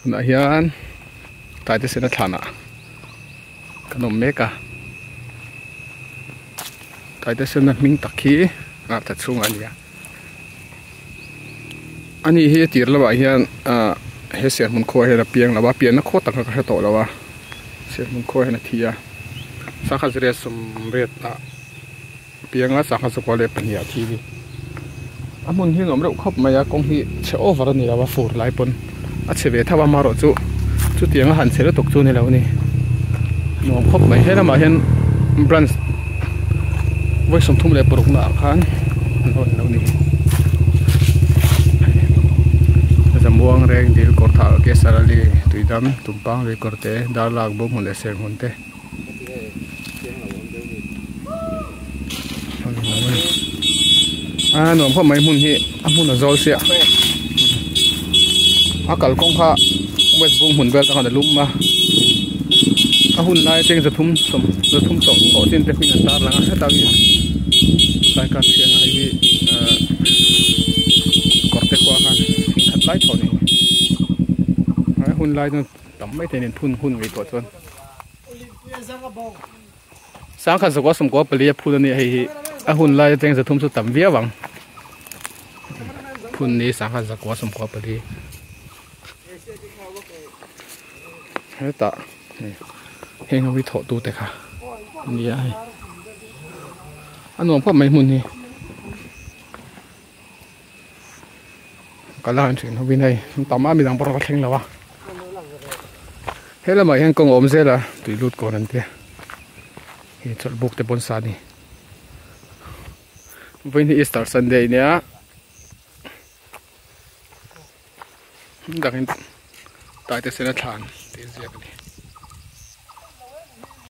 Tunah hian taite sena thlanah kan awm mek a taite sena hming tak hi ralthat chhungah a ni a ani hi a tir lamah hian ah he serhmun khua hian a piang lo a pianna khaw tak kha ka hre tawh lo a serhmun khua hian a thi a sangha ziriat sawmriat ah. Pianga sangha chukua leh pahnih ah thi ni. A hmun hi nuam reuh khawp mai a, kawng hi chhe over a ni lo a fur lai pawn a chhe ve tho a amaherawh chu chutiang a han chhe lutuk chu a ni lo a ni. Nuam khawp mai he lamah hian branch vawi sawmthum leh paruk naah khan an rawn lo ni. Zamuang reng dil kawr thah Kesarali tuidam tumpang lui kawr te darlak bawng hmun leh serhmun te. A nuam khawp mai hmun hi a hmun a zawl sia a kalkawng kha west bung hmun vel te khan a lum a a hun lai atang zathum sawm zathum tawh tawh chin te hming an tar lang a heta hi tlai kar thiang ah hei hi ahh kawr te khua khan thing khat lai thaw a ni a hun lai chuan tam mai thei a ni phun hun ngei tawh chuan. Sangkhat zakua sawmkua pali a phun a nia hei hi a hun lai atang zathum chu tam viau ang phun ni sangkhat zakua sawmkua pali hetah heng ho hi thawh tu te kha nia hei a nuam khawp mai hmun hi kal a han thin hovin hei an tam a midang pawh a thleng lo a he lamah hian kawng a awm zel a tui lut kawn an tia hei chawlh buk te pawn sa a ni vawiin hi easter sunday ania dangin taite sena thlan tih a ziak a ni.